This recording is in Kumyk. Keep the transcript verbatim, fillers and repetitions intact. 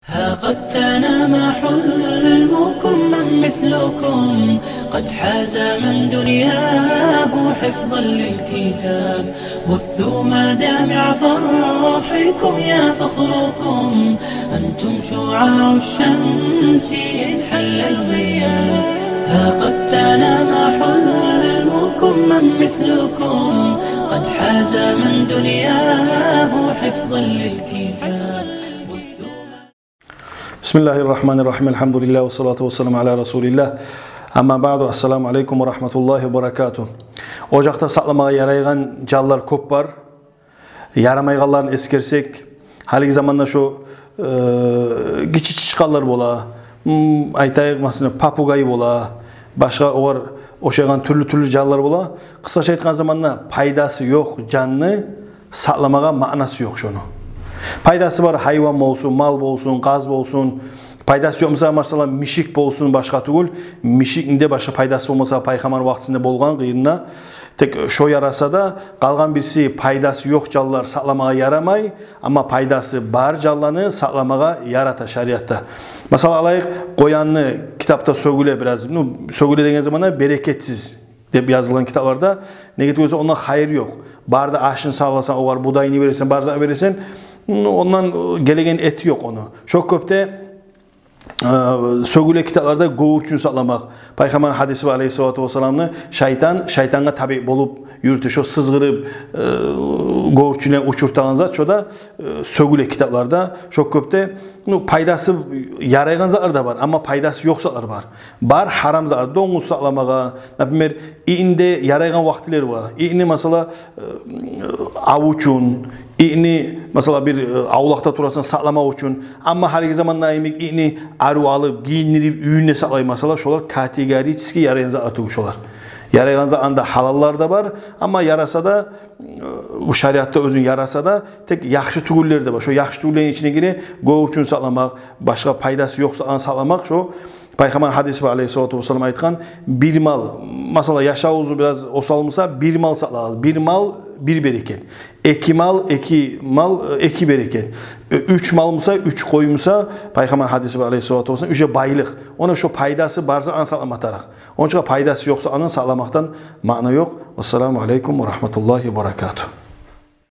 ها قد تنام حلمكم من مثلكم قد حاز من دنياه حفظا للكتاب. بثوا مدامع فرحكم يا فخركم، أنتم شعاع الشمس إن حل الغياب. ها قد تنام حلمكم من مثلكم قد حاز من دنياه حفظا للكتاب. بسم الله الرحمن الرحيم. الحمد لله والصلاة والسلام على رسول الله. أما بعد، السلام عليكم ورحمة الله وبركاته. Ожакъда сакъламагъа ярайгъан жанлар кёп бар. Ярамайгъанларын эсгерсек, гьалиги заманда шо, э, гиччи чычкъанлар бола, м, айтайыкъ, масала, попугай бола, башгъа огъар ошайгъан тюрлю-тюрлю жанлар бола. Къысгъача айтгъан заманда, пайдасы ёкъ жанны сакъламагъа маънасы ёкъ шону. Пайдасы бар гьайван болсун, мал болсун, къаз болсун. Пайдасы ёкъ, масала, масала, мишик болсун, башгъа тюгюл. Мишикни де башгъа пайдасы болмаса, пайхаммар вакътисинде болгъан къырыйында. Тек шо яраса да, къалгъан бириси пайдасы ёкъ жанлар сакъламагъа ярамай, амма пайдасы бар жанланы сакъламагъа ярата шариатда. Масала алайыкъ, къоянны, китапда сёгюле бираз, ну, сёгюле деген заманда берекетсиз деп язылгъан китапларда. Неге тюгюл эсе, ондан хайыр ёкъ. Бары да ашын саласан, огъар будайны бересен, бары затны бересен, ну, ондан, э, гелеген эти ёкъ ону. Шо кюйде, э, сёгюле китапларда гёвюрчюн сакъламакъ. Пайхаммарны гьадиси бар, алейгьиссалату вассаламны, шайтан шайтангъа табиъ болуп юрюте, шо сызгъырып, э, гёвюрчюнлени учуртагъан зат, шо да, э, сёгюле китапларда. Шо кюйде, ну, пайдасы ярайгъан затлар да бар, амма пайдасы ёкъ затлар бар. Бар гьарам затлар, донгуз сакъламагъа, например, итни де ярайгъан вакътилер бар. Итни, масала, э, ав учун, итни, масала, бир, э, авлакъда турасан, сакъламакъ учун. Амма гьалиги заманда йимик итни арив алып, гийиндирип, уьюнде сакълай, масала, шолар категорически ярайгъан затлар тюгюл шолар. Ярайгъан затланы да гьалаллары да бар, амма яраса да, э, бу шариатда оьзюн яраса да, тек яхшы тюгюллер де бар. Шо яхшы тюгюллени ичине гире гёвюрчюн сакъламакъ, башгъа пайдасы ёкъ затланы сакъламакъ. Шо Пайхаммарны гьадиси бар, алейгьиссалату вассалам айтгъан: бир мал, масала, яшавугъуз бираз осал буса, бир мал сакълагъыз. Бир мал — бир берекет. Эки мал — эки мал, э, эки берекет. Э, уьч мал буса, уьч къой буса, Пайхаммарны гьадиси бар, алейгьиссалату вассалам, уже байлыкъ. Ону шо пайдасы бар затланы сакълама тарыкъ. Онча пайдасы ёкъ затланы сакъламакъдан маъна ёкъ. Вассаламу алейкум ва рагьматуллагьи ва баракатугь.